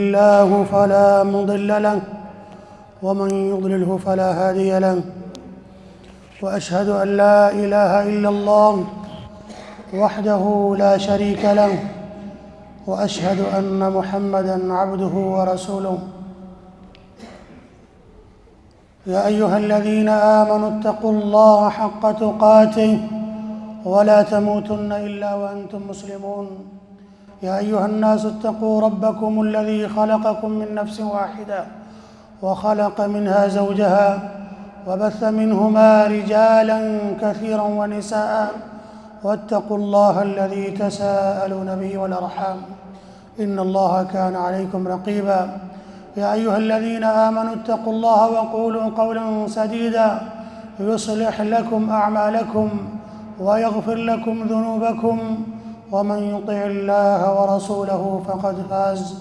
الله فلا مضل له، ومن يضلله فلا هادي له، وأشهد أن لا إله إلا الله وحده لا شريك له، وأشهد أن محمدا عبده ورسوله. يا أيها الذين آمنوا اتقوا الله حق تقاته ولا تموتن إلا وأنتم مسلمون. يا أيها الناس اتقوا ربكم الذي خلقكم من نفس واحدة وخلق منها زوجها وبث منهما رجالا كثيرا ونساء واتقوا الله الذي تساءلون به والأرحام إن الله كان عليكم رقيبا. يا أيها الذين آمنوا اتقوا الله وقولوا قولا سديدا يصلح لكم أعمالكم ويغفر لكم ذنوبكم ومن يطع الله ورسوله فقد فاز،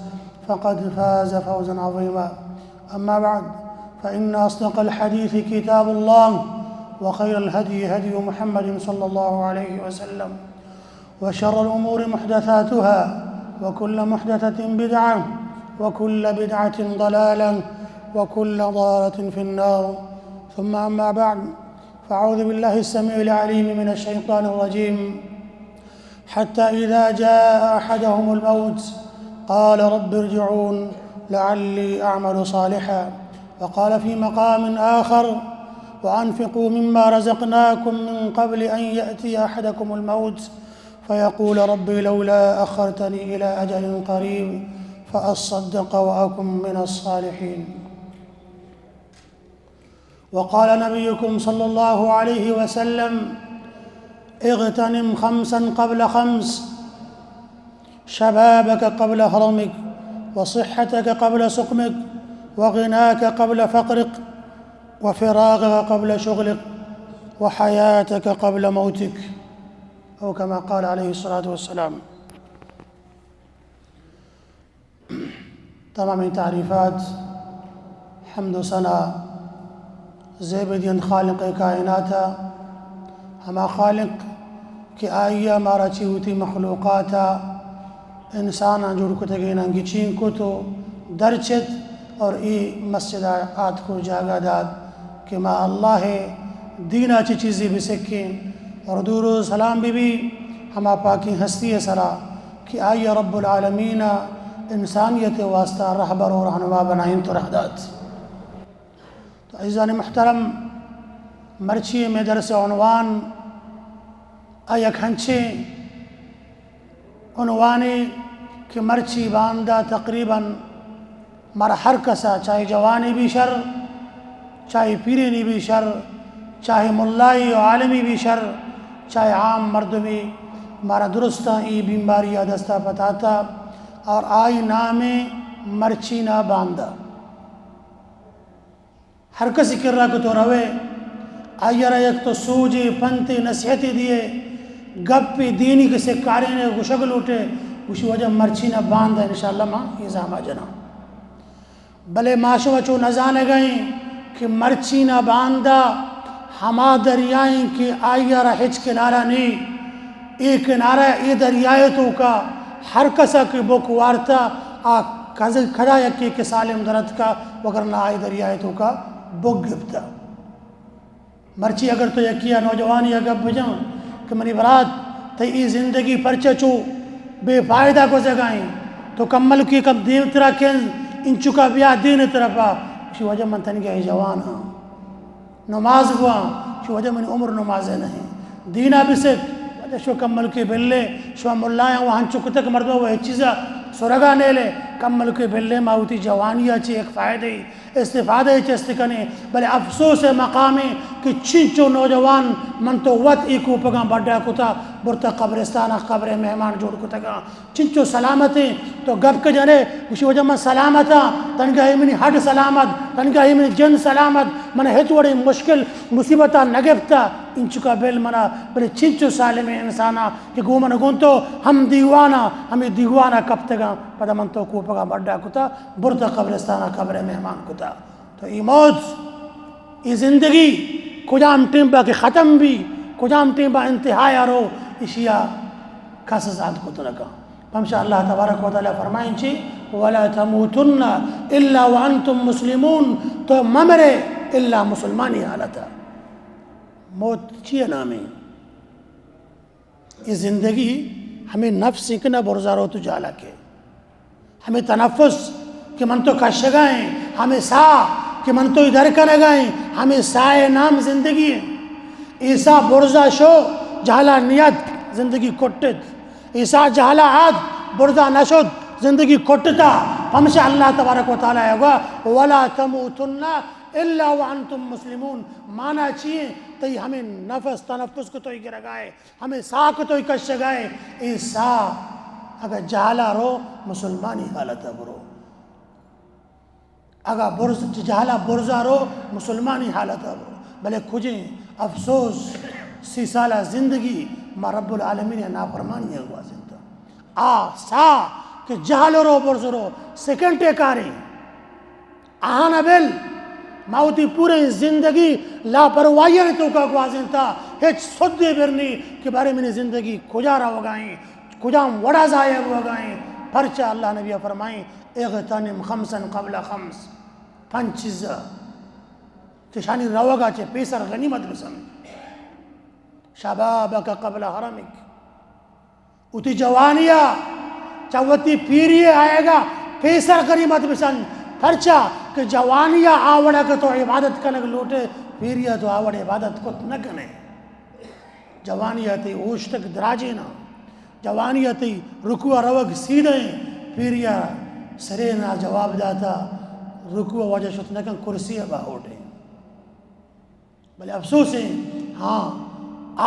فقد فاز فوزا عظيما. أما بعد، فإن أصدق الحديث كتاب الله، وخير الهدي هدي محمد صلى الله عليه وسلم، وشر الأمور محدثاتها، وكل محدثة بدعة، وكل بدعة ضلالة، وكل ضلالة في النار. ثم أما بعد، فأعوذ بالله السميع العليم من الشيطان الرجيم. حتى إذا جاء أحدهم الموت قال رب ارجعون لعلي أعمل صالحا. وقال في مقام آخر: وأنفقوا مما رزقناكم من قبل أن يأتي أحدكم الموت فيقول رب لولا أخرتني إلى أجل قريب فأصدق وأكن من الصالحين. وقال نبيكم صلى الله عليه وسلم: اغتنم خمسا قبل خمس، شبابك قبل هرمك، وصحتك قبل سقمك، وغناك قبل فقرك، وفراغك قبل شغلك، وحياتك قبل موتك، أو كما قال عليه الصلاة والسلام. تمامیں تعریفات، حمد و ثنا زیب دینت خالق کائنات ءَ، ہما خالق کہ آئی ءَ مارا چہ وتی مخلوقات ءَ، انساناں جوڑ کتگیناں گچین کت و درچت اور اے مسجد ءَ آتک و جاگہ دات کہ ما اللہ ءِ دین ءَ چہ چیزے بسکیں اور درود و سلام بہ بی ہما پاکیں ہستی ءِ سرا کہ آئی ءَ رب العالمین ءَ انسانیت ءِ واسطہ رہبر و رہنما بنائینت و راہ دات۔ تو عزیزان محترم، مرچی مئے درس ءِ عنوان ءَ یک ہنچیں عنوانے کہ مرچی باندا تقریباً مارا ہر کسا، چاہے جوانے بی شر، چاہے پیرینے بی شر، چاہے ملائے و عالمے بی شر، چاہے عام مردمے، مارا درستاں اے بیماری ءَ دستا پتاتا اور آئی نام مرچینا باندا۔ ہر کسی کرا کہ تو روئے، آئی ءَ را یک تو سوجے، پنتے، نصیحتے دیئے، گپے دینی کسے کارینے گوشگ لوٹے، گوشی واجہ مرچینا باندا انشاءاللہ ما اے زاما جناں۔ بلے ما شما چو نزانگا ایں کہ مرچینا باندا ہما دریائیں کہ آئی ءَ را ہچ کنارہ نی، اے کنارہ اے دریائے توکا ہر کسا کہ بک وارتا، آ کز-، کدا یکے کہ سالم درتکا، وگرنہ آئی دریائے توکا بک گپتا۔ مرچی اگر تو یکے ءَ نوجوانے ءَ گپ بجن کہ منی برات، تئی اے زندگی پرچہ چو بے فائدہ گوزگا ایں، تو کملکے کم دیمترا کن، انچکا بیا دین ءِ طرفا۔ گوشی واجہ من تنگہ جوان آں، نماز بواں، گوشی واجہ منی عمر نمازے نہ ایں، دینا بسک۔ واجہ شو کملکے بلے، شما ملایاں و ہنچو کتک مردم و ہچ چیزا سرگا نیلے، کملکے بلے ما وتی جوانی ءَ چہ یک فائدہ استفادہ ءَ چست کنیں، بلے افسوس ءِ مقامے کہ چنچو نوجوان من تو وت اے کوپگاں بڈا کتا، برتا قبرستان ءَ قبر ءِ مہمان جوڑ کتگاں۔ چنچو سلامتیں تو گپ کہ جنے، گوشی واجہ من سلامتاں، تنگہ اے منی ہڈ سلامت، تنگہ اے منی جند سلامت، من ہچ وڑیں مشکل مصیبتاں نہ گپتا، انچکا بل منا، بلے چنچو سالمیں انساناں کہ گوں من گوں تو ہم دیوانا، ہمے دیوانا کپتگاں، پدا من تو کوپگاں بڈا کتا، برتا قبرستان ءَ قبر ءِ مہمان کتا۔ تو اے موت، اے زندگی کجام ٹیمبا کہ ختم بی، کجام ٹیمبا انتہایا رو، اشیا کس زانت کت نکا۔ ہمشہ اللہ تبارک و تعالی فرمائیں چی، ولا تموتن الا وانتم مسلمون، تو ممرے الا مسلمانی حالتا۔ موت چی نامیں؟ یہ زندگی ہمیں نفس کہ نہ برزا رو تو جالا کے، ہمیں تنفس کہ من تو کشگائیں، ہمیں ساہ کہ من تو ادھر کنگائیں، ہمیں ساہ نام زندگی ہیں۔ ایسا برزا شو جہلا نیت زندگی کٹت، ایسا جہلا آت برزا نشد زندگی کٹتا۔ ہمشہ اللہ تبارک و تعالی گوا، ولا تموتن الا وانتم مسلمون۔ مانا چی ہیں؟ تئی ہمیں نفس تنفس کو تو گرگائے، ہمیں ساہ کو تو کشگائے، اے ساہ اگر جہلا رو مسلمانی حالت برو، اگر برز جہلا برزا رو مسلمانی حالت برو۔ بلے کجیں افسوس، سی سالہ زندگی ما رب العالمین نافرمانی گوازینتا۔ آ ساہ کہ جہل رو برز رو سیکنڈے کاریں۔ آہاں بل ما وتی پوریں زندگی لاپرواہی ء توکا گوازینتا، ہچ سدے برنی کہ بارے منی زندگی کجا روگائیں، کجام وڑا ضائع بوگائیں۔ پرچا اللہ نبی فرمائیں، اغتنم خمسا قبل خمس، پنچ چیزا چشانی روگا چہ پیسر غنیمت بسن۔ شبابک قبل حرمک، وتی جوانی ء چہ وتی پیری ء آیگ ء پیسر غنیمت بسن، پرچا کہ جوانی ء آ وڑ ء کہ تو عبادت کنگ لوٹ ئے، پیری ء تو آ وڑ عبادت کت نہ کن ئے۔ جوانی ء تئی اوشتگ دراجین ء، جوانی ء تئی رکوع ء روگ سیدھیں، پیری ء سرین ء جواب دات ء رکوع ء واجہ شت نہ کن، کرسی ء باہوٹ ئے۔ بلے افسوس ایں، ہاں،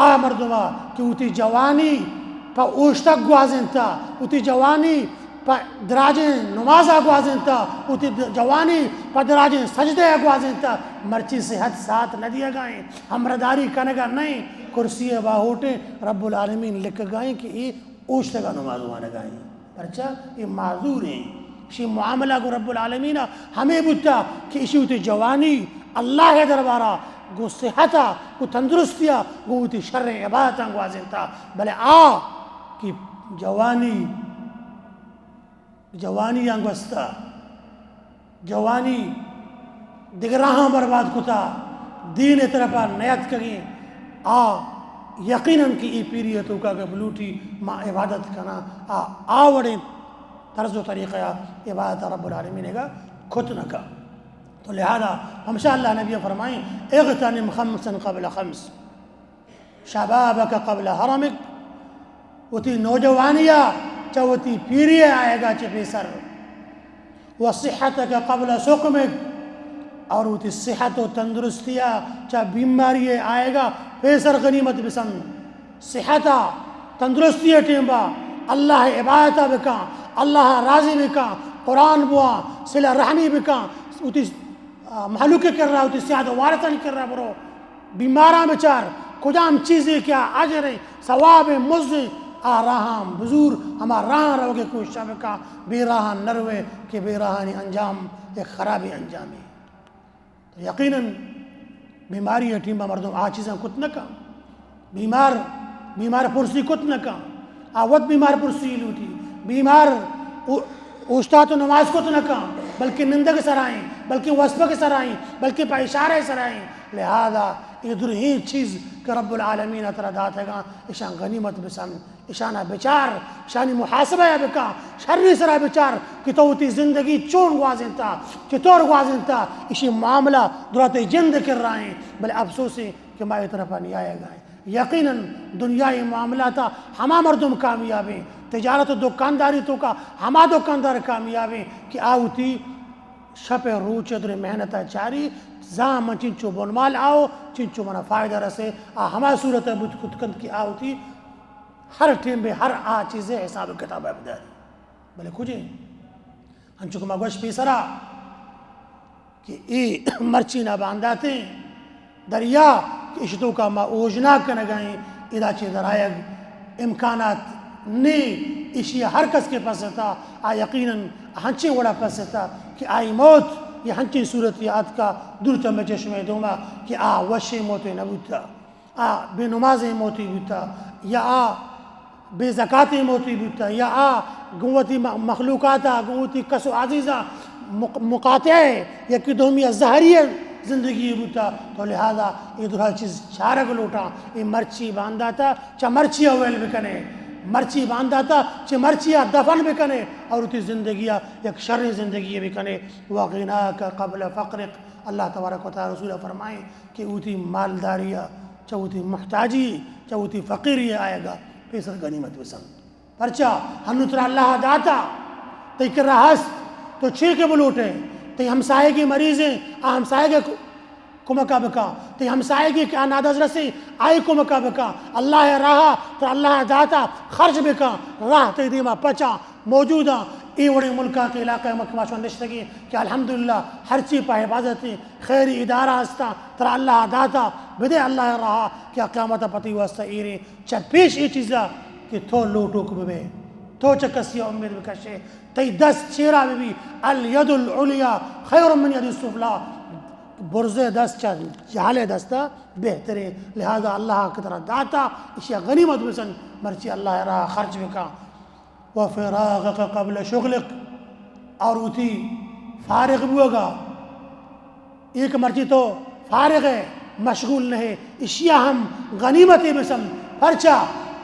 آ مردما کہ وتی جوانی پہ اوشتگ گوازینتا، وتی جوانی پہ دراجیں نمازا گوازینتا، وتی د-، جوانی پہ دراجیں سجدہ گوازینتا، مرچی صحت ساتھ نہ دیگائیں، ہمراہداری کنگا نہیں، کرسی باہوٹیں، رب العالمین لکھگائیں کہ اے اوشتگا نماز وانگائیں۔ پرچا؟ اے معذور ایں۔ شی معاملہ گو رب العالمین ہمیں بوتا کہ اشی وتی جوانی اللہ دربارا گو صحتا، گو تندرستیا، گو وتی شر عبادتاں گوازینتا۔ بلے آ کہ جوانی، جوانی آں گوستا، جوانی دگہ راہاں برباد کتا، دین ء طرفا نیاتکگیں، آ یقیناً کہ اے پیری ء توکا کہ بلوٹی ما عبادت کناں، آ، آ وڑیں طرز و طریقہ ء عبادت رب العالمین ء کت نہ کن۔ تو لہذا ہمشہ اللہ نبی فرمائیں، اغتنم خمسا قبل خمس، شبابک قبل حرمک، وتی نوجوانی ء چہ وتی پیری ء آیگا چہ پیسر، و صحتک قبل سقمک، اور وتی صحت و تندرستی ء چہ بیماری ء آیگا پیسر غنیمت بسن۔ صحت ء تندرستی ء ٹیمبا اللہ ء عبادت ء بکن، اللہ ء راضی بکن، قرآن بوان، صلہ رحمی بکن، وتی، آ، مہلوک ء کرا، وتی سیاد و وارثانی کرا برو۔ بیماراں بچار، کجام چیزے کہ آ اجر ء ثواب ء مز ء آ راہاں بزور، ہما راہاں روگ ء کوشش بکن، بے راہاں نروے کہ بے راہانی انجام یک خرابیں انجامے۔ تو یقیناً بیماری ء ٹیم ء مردم آ چیزاں کت نہ کن۔ بیمار، بیمار پرسی کت نہ کن۔ آ وت بیمار پرسی لوٹی۔ بیمار او-، اوشتات و نماز کت نہ کن، بلکہ نندگ سرائیں، بلکہ وسپگ سرائیں، بلکہ پہ اشارہ سرائیں۔ لہذا اے درہیں چیز کہ رب العالمین ء ترا داتگاں، اشاں غنیمت بسن، اشانا بچار، اشانی محاسبہ ء بکن، شری سرا بچار کہ تو وتی زندگی چون گوازینتا، چطور گوازینتا، اشی معاملہ درا تئی جند کرائیں، بلے افسوسیں کہ ما اے طرفا نیایگائیں۔ یقیناً دنیای معاملات ء ہما مردم کامیابیں، تجارت و دکانداری توکا ہما دکاندار کامیابیں کہ آ وتی شپ ء روچ ء درے محنت ء چاری، زاں من چنچو بنمال آؤ، چنچو منا فائدہ رسے، آ ہما صورت ء بوت کت کنت کہ آ وتی ہر ٹیم بے ہر آ چیزے حساب کتاب ء بداری۔ بلے کجے؟ انچو کہ ما گوش پیسرا کہ اے مرچی نا بانداتیں دریا کہ اش توکا ما اوژناگ کنگائیں، ادا چہ درآیگ امکانات نے، اشی ہر کس کہ پستا، آ یقیناً ہنچیں وڑا پستا کہ آئی موت یا ہنچیں صورتی آتکا دور چمے چشمے دوما کہ آ وشیں موتے نہ بوتا۔ آ بے نمازیں موتی بوتا، یا آ بے زکاتیں موتی بوتا، یا آ گوں وتی م-، مخلوقات ءَ، گوں وتی کس و عزیزاں مق-، مقاطعہ ءَ، یکی دومی ءَ زہری ءَ زندگی بوتا، تو لہذا اے درا چیز چارگ لوٹاں۔ اے مرچی باندات ءَ چہ مرچی ءَ ویل بکنے، مرچی باندات ءَ چہ مرچی ءَ دفن بکنے اور وتی زندگی ءَ یک شریں زندگی بکنے۔ وغناک قبل فقرک، اللہ تبارک و تعالی رسول ءَ فرمائیں کہ وتی مالداری ءَ چہ وتی محتاجی، چہ وتی فقیری ءَ آیگ ءَ پیسر غنیمت بسن۔ پرچا؟ ہنو ترا اللہ داتا، تئی کرا ہست، تو چے کہ بلوٹے؟ تئی ہمسائگے مریضیں، آ ہمسائگے ک-، کمکا بکا۔ تئی ہمسائگے کہ آ نادزرسیں، آئی کمکا بکا۔ اللہ راہا ترا اللہ داتا، خرچ بکا، راہ تئی دیما پچا موجودا۔ اے وڑیں ملکا کہ علاقہ مکہ ما شما نشتگیں کہ الحمدللہ ہرچی پہ حفاظت خیری ادارہ ہستا، ترا اللہ داتا، بدے اللہ راہا کہ قیامت پتی واسطہ ایریں۔ چہ پیش اے چیزا کہ تو لوٹوک ببے، تو چہ کسی امید بکشے، تئی دست چیرا ببی، الید العلیا خیر من ید السفلا، برزے دست چہ جہلے دستا بہترے۔ لہذا اللہ کہ ترا داتا، اشیا غنیمت بسن، مرچی اللہ راہ خرچ بکا۔ و فراغک قبل شغلک، اور وتی فارغ بوگا، اے کہ مرچی تو فارغ ئے، مشغول نہ ئے، اشیا ہم غنیمتے بسم۔ پرچا؟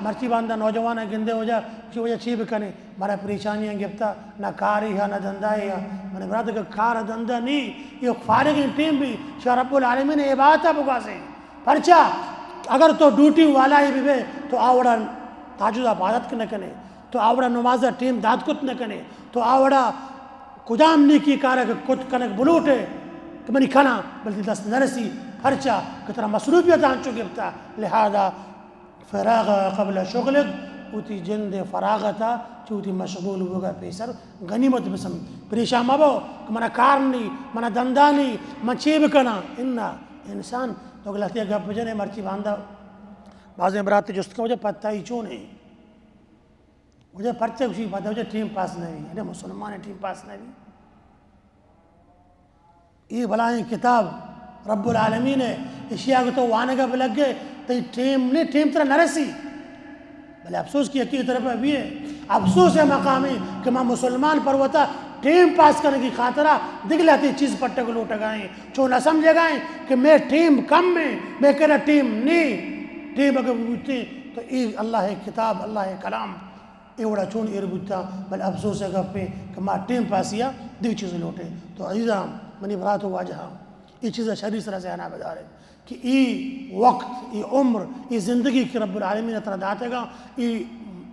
مرچی باندا نوجوان گندے وجہ، چی وجہ چی بکنے؟ مارا پریشانیاں گپتا، نہ کاری ہا، نہ دندائے ہا۔ من برات کہ کار دندہ نی، یہ فارغ ٹیم بھی شاہ رب العالمین عبادت بگازے۔ پرچا؟ اگر تو ڈیوٹی والا ہی ببے تو آوڑا تہجد عبادت نہ کنے۔ تو آوڑا نماز ء ٹیم دات کت نہ کنے، تو آوڑا کجام نیکی کارا کہ کت کنگ بلوٹے کہ منی کناں، بلکہ دست نہ رسی، پرچا کہ ترا مصروفیت آنچو گپتا۔ لہذا فراغ قبل شغلک، وتی جند فراغتا چہ وتی مشغول بوگا پیسر غنیمت بسم۔ پریشان مبو کہ منا کار نی، منا دندا نی، من چے بکناں؟ انا انسان تو غلطی گپ بجنے، مرچی باندا بازیں برات جست کن وجہ پتائی چون ہے؟ وجہ پرچہ گوشی پدا وجہ ٹیم پاس نہ بی، اڑے مسلمان ٹیم پاس نہ بی۔ اے بلاہیں کتاب رب العالمین ہے، اشیا کہ تو وانگا بلگے، تئی ٹیم نے، ٹیم ترا نہ رسی۔ بلے افسوس کہ یکی طرف بھی ہے، افسوس ہے مقامی کہ ما مسلمان پر وتا ٹیم پاس کرنے کی خاطرہ دگلہ تی چیز پٹک لوٹگائیں، چون نہ سمجھگائیں کہ میں ٹیم کم ہے، میں کرا ٹیم نے، ٹیم اگر بوتے تو اے اللہ کتاب، اللہ کلام اے وڑا چون ایر بوتاں، بلے افسوس ء گپے کہ ما ٹیم پاسی ء دگہ چیز لوٹیں۔ تو عزیزاں، منی برات و واجہاں، اے چیز ء شری سرا ذہن ء بدارے کہ اے وقت، اے عمر، اے زندگی کہ رب العالمین ء ترا داتگاں، اے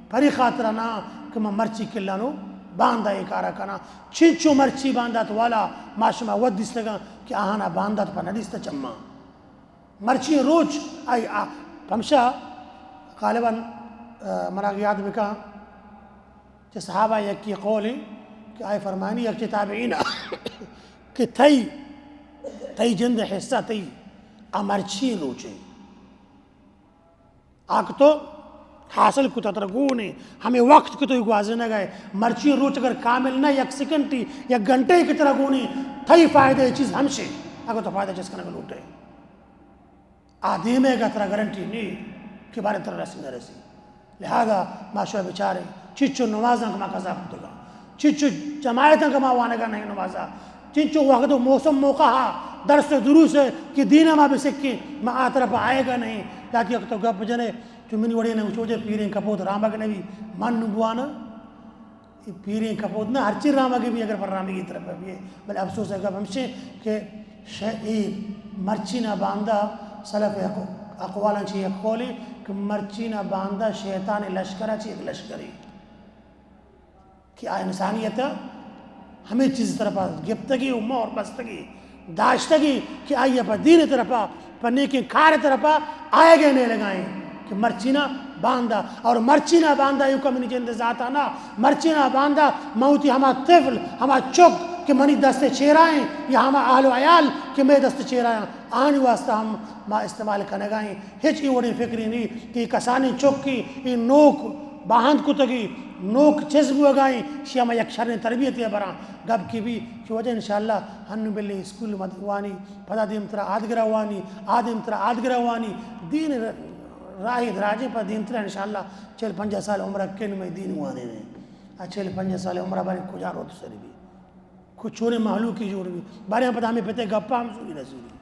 پری خاطر نہ کہ ما مرچی کلانو باندا اے کارا کناں۔ چنچو مرچی باندات والا ما شما وت دیستگاں کہ آہانا باندات پہ نہ دیستہ چماں۔ مرچی روچ آئی آ، پمشا غالباً، آ، منا یاد بکاں کہ صحابہ یکی قول ہے کہ آئی فرمانی یک تابعین کہ تئی، تئی جند حصہ تئی آ مرچی روچ ہے۔ آ کہ تو حاصل کتا ترا گون ہے، ہمیں وقت کہ تو گوازینگ ہے، مرچی روچ اگر کامل نہ، یک سیکنڈ ٹی، یک گھنٹے کہ ترا گون ہے، تئی فائدہ چیز ہمشے، اگر تو فائدہ چیز کنگ لوٹے۔ آ دیمے گا ترا گارنٹی نی کہ بارے ترا رسی نہ رسی۔ لہذا ما شو بچارے، چچو نمازاں کہ ما قضا کتگا، چچو جماعتاں کہ ما وانگا نہیں نمازا، چچو وقت و موسم موقع ہا درس و دروس ہے کہ دین ما بسکیں، ما آ طرف آئے گا نہیں۔ لہذا یک تو گپ جنے، چو منی وڑے نہ چوجے پیریں کپوت رامگ نبی، من نبوانا۔ اے پیریں کپوت نہ، ہرچی رامگی بھی اگر پر رامگی طرف بھی ہے۔ بلے افسوس ہے گپ ہمشے کہ ش-، اے مرچی نہ باندا سلف اق-، اقوالاں چی یک قولی کہ مرچی نہ باندا شیطان لشکر چی یک لشکری کہ آ انسانیت ہمیں چیز طرف گپتگی و مور بستگی۔ داشتگی کہ آئی ء پہ دین ء طرفا، پہ نیکیں کار ء طرفا آیگ ء نیلگائیں کہ مرچینا باندا، اور مرچینا باندا ایوکا منی جند ذاتا نا، مرچینا باندا من وتی ہما طفل، ہما چک کہ منی دست چیرائیں یا ہما اہل و عیال کہ مئے دست چیرایاں، آنی واسطہ ہم ما استعمال کنگائیں۔ ہچ ای وڑیں فکری نی کہ ای کسانیں چکی، ای نوک باہند کتگی، نوک چست بوگائیں، شی ہما یک شریں تربیتے براں۔ گپ کی بھی کہ وجہ انشاءاللہ ہنو بلے اسکول مد-، وانی، پدا دیمترا آدگرا وانی، آ دیمترا آدگرا وانی، دین ر-، راہی دراجیں پدا دیمترا انشاءاللہ چل پنجاہ سال عمر کن میں دین وانے نے۔ چل پنجاہ سال عمر بارے کجا روت سر بی؟ کو چونے مہلوکی جوڑ بی؟ بارے ہم پتہ ہمیں پتے گپا ہم زوری نہ زوری۔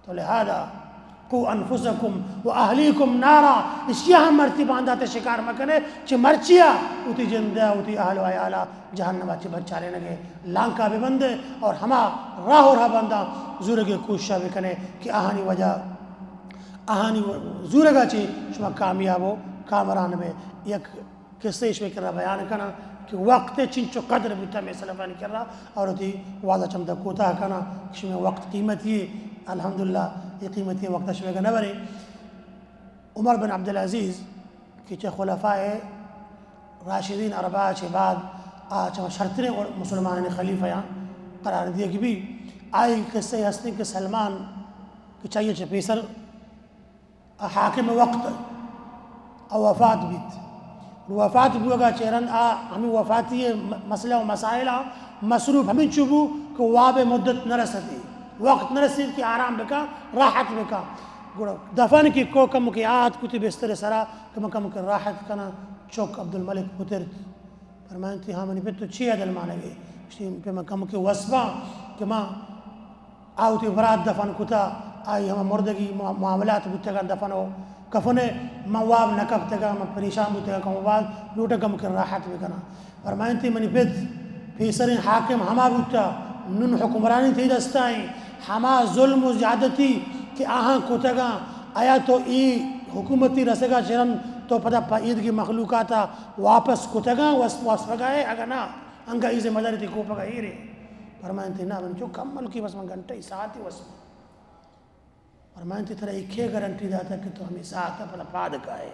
تو لہذا، قو انفسکم و اہلیکم نارا، اشیا ہم مرتی باندات شکار مکنے، چہ مرچیا وتی جندہ، وتی اہل و عیالا جہنم چہ بچارینگے لانکا ببندے اور ہما راہ و رہبنداں زورگے کوششا بکنے کہ آہانی وجہ، آہانی زورگا چہ شما کامیاب و کامران بے۔ یک قصہ شمے کرا بیان کناں کہ وقت چنچو قدر بوتا مئے سلفانی کرا، اور وتی وعظا چمدا کوتاہ کناں کہ شمے وقت قیمتی ہے، الحمدللہ یہ قیمتی وقت شمے گا نہ برے۔ عمر بن عبدالعزیز کہ چہ خلفاء راشدین اربعہ چہ بعد آ چہ شرتریں مسلمانانی خلیفہ یاں قرار دیگ بی، آئی قصہ ہستیں کہ سلمان کہ چاہیے چہ پیسر آ حاکم وقت ء وفات بیت۔ وفات بوگا چہ رند آ ہمیں وفاتی م-، مسئلہ و مسائل آ مصروف ہمیں چو بو کہ واب مدت نہ رسیت، وقت نہ رسیت کہ آرام بکا، راحت بکا۔ گڑا دفن کی کو کم کے آت کتی بستر سرا کہ من کم کے راحت کنا، چک عبدالملک پترت۔ فرمائنتی، ہاں منی پت، تو چی ء دلمانگے؟ گوشتی، پہ من کمکے وس باں کہ ما آ وتی برات دفن کتا، آئی ہما مردگی ما-، معاملات بوتگاں دفن و کفن ء، من واب نہ کپتگاں، من پریشان بوتگاں، کم باز لوٹاں کمکے راحت بکناں۔ فرمائنتی، منی پت، پیسریں حاکم ہما بوتا، نون حکمرانی تئی دستا ایں، ہما ظلم و زیادتی کہ آہاں کتگاں، آیا تو ای حکومتی رسگا چہ رند تو پدا پہ ایدگی مخلوقاتا واپس کتگاں وس-، وسفگا ئے؟ اگاں نا، انگا ای ذمہ داری تئی کوپگا ایرے۔ فرمائنتی، نا، من چو کم ملکی، بس من گھنٹہ ای ساعتی وس۔ فرمائنتی، ترا ای کے گارنٹی داتا کہ تو ہمیں ساعتا پدا پاد کائے؟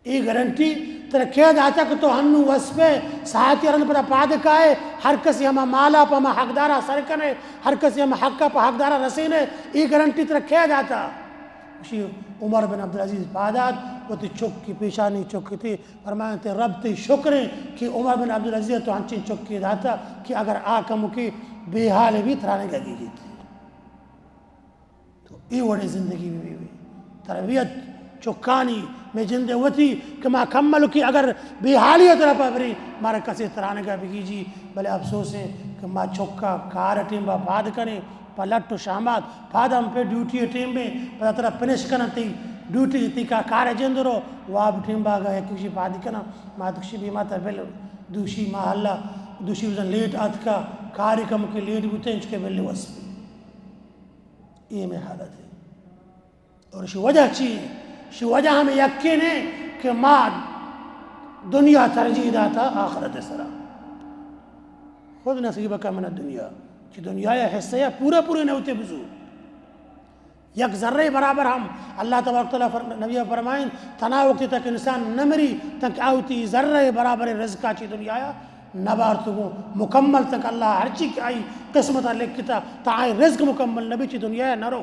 ای گارنٹی ترا کے داتا کہ تو ہنو وسپے، ساعتی رند پدا پاد کائے، ہر کسی ہما مالا پہ ہما حقدارا سر کنے، ہر کسی ہما حقا پہ حقدارا رسینے؟ ای گارنٹی ترا کے داتا؟ گوشی، عمر بن عبدالعزیز پادات، وتی چک کی پیشانی چک تھی۔ فرمائنتے، رب تئی شکریں کہ عمر بن عبدالعزیز تو ہنچیں چکے داتا کہ اگر آ کمکے بے حال بی، ترانگا گیجیت۔ تو اے وڑیں زندگی بہ بی۔ تربیت چکانی، مئے جند وتی کہ ما کمل کی اگر بے حالی طرف بریں، مارا کسے ترانگا بگیجی، بلے افسوس ہے کہ ما چکا کار ٹیم با پاد کنیں، پہ لٹ و شامات، پاد ہم پہ ڈیوٹی ٹیم بے، پدا ترا پنش کنن تئی ڈیوٹی، تئی کا-، کار جند رو، واب ٹیم با گا یک کشی پاد کنن، ما تکشی بی ما تا بل دوشی ما اللہ، دوشی بزن لیٹ آتکا، کاری کم کے لیٹ بوتے، انچ کے بل وس بی۔ اے مئے حالت ہے۔ اور شی وجہ چی؟ شی وجہ ہم یقین ہے کہ ما دنیا ترجیح داتا آخرت سرا۔ خذ نصیبک من الدنیا، کہ دنیا یا حصہ یا پورا پورے نوتے بزور۔ یک ذرے برابر ہم اللہ تبارک و تعالی فرم-، نبی فرمائیں، تنا وقتی تک انسان نہ مری، تک آوتی ذرے برابر رزقا چی دنیا یا نبارتگو مکمل تک اللہ ہرچی کہ آئی قسمتا لکھتا، تا آئی رزق مکمل نبی چی دنیا یا نہ رو۔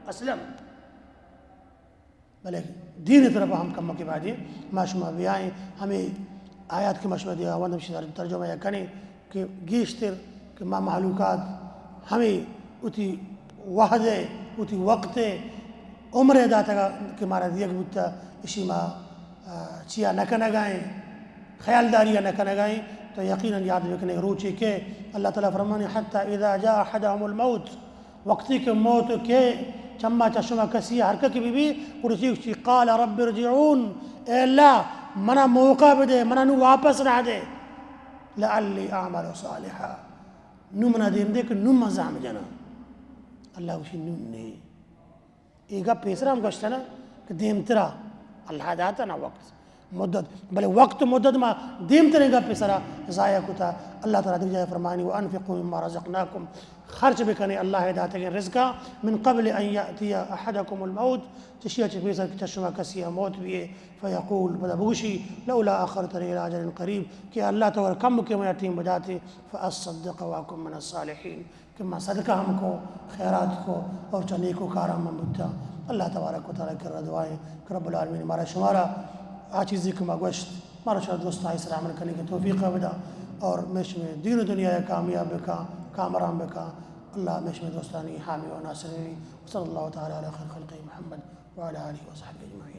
اصلاً بلے دین طرف ہم کمکے باید ایں۔ ما شما بیائیں ہمیں آیات کہ ما شما دیگا وند ہمشی ترجمہ یا کنیں کہ گیشتر کہ ما مہلوکات ہمیں وتی وہد ء، وتی وقت ء، عمر ء داتگا کہ مارا دیگ بوتا، اشی ما، آ، چیا نہ کنگا ایں، خیالداری نہ کنگا ایں، تو یقیناً یاد بکنے روچے کہ اللہ تعالی فرمانے، حتی اذا جاء احدهم الموت، وقتی کہ موت کہ چما چہ شما کسی ہر کہ بی بی، گڑا چی گوشی؟ قال رب ارجعون، اے اللہ، منا موقع بدے، منا نو واپس راہ دے، لعلی اعمل صالحا، نو منا دیم دے کہ نو من زحم جنا۔ اللہ گوشی نو نے۔ اے گپ پیسر ہم گوشتہ نا کہ دیمترا اللہ داتا نا وقت۔ مدت، بلے وقت و مدت ما دیمتریں گپ سرا ضائع کتا۔ اللہ تعالی دیگہ جائے فرمانی، وانفقوا مما رزقناکم، خرچ بکنے اللہ داتگیں رزقا، من قبل ان یاتی احدکم الموت، چشیا چہ پیسر کہ چہ شما کسی موت بیے، فیقول، پدا بگوشی، لولا اخرتنی الی اجل قریب، کہ اللہ تو کم کے میا ٹیم بداتے، فاصدق واکن من الصالحین، کہ من صدقہ ہم کو، خیرات کو، اور چہ نیکوکاراں من بوتاں۔ اللہ تبارک و تعالی کرا دعائیں کہ رب العالمین مارا شمارا آ چیزی کہ ما گوشت، مارا شمارا درست آئی سرا عمل کرنے کی توفیق بدا، اور مئے شمئے دین و دنیا کامیاب بکا، کامران بکا۔ اللہ مئے شمئے درستانی حامی و ناصر بی۔ وصلی اللہ تعالی علی خیر خلقہ محمد وعلی آلہ وصحبہ اجمعین۔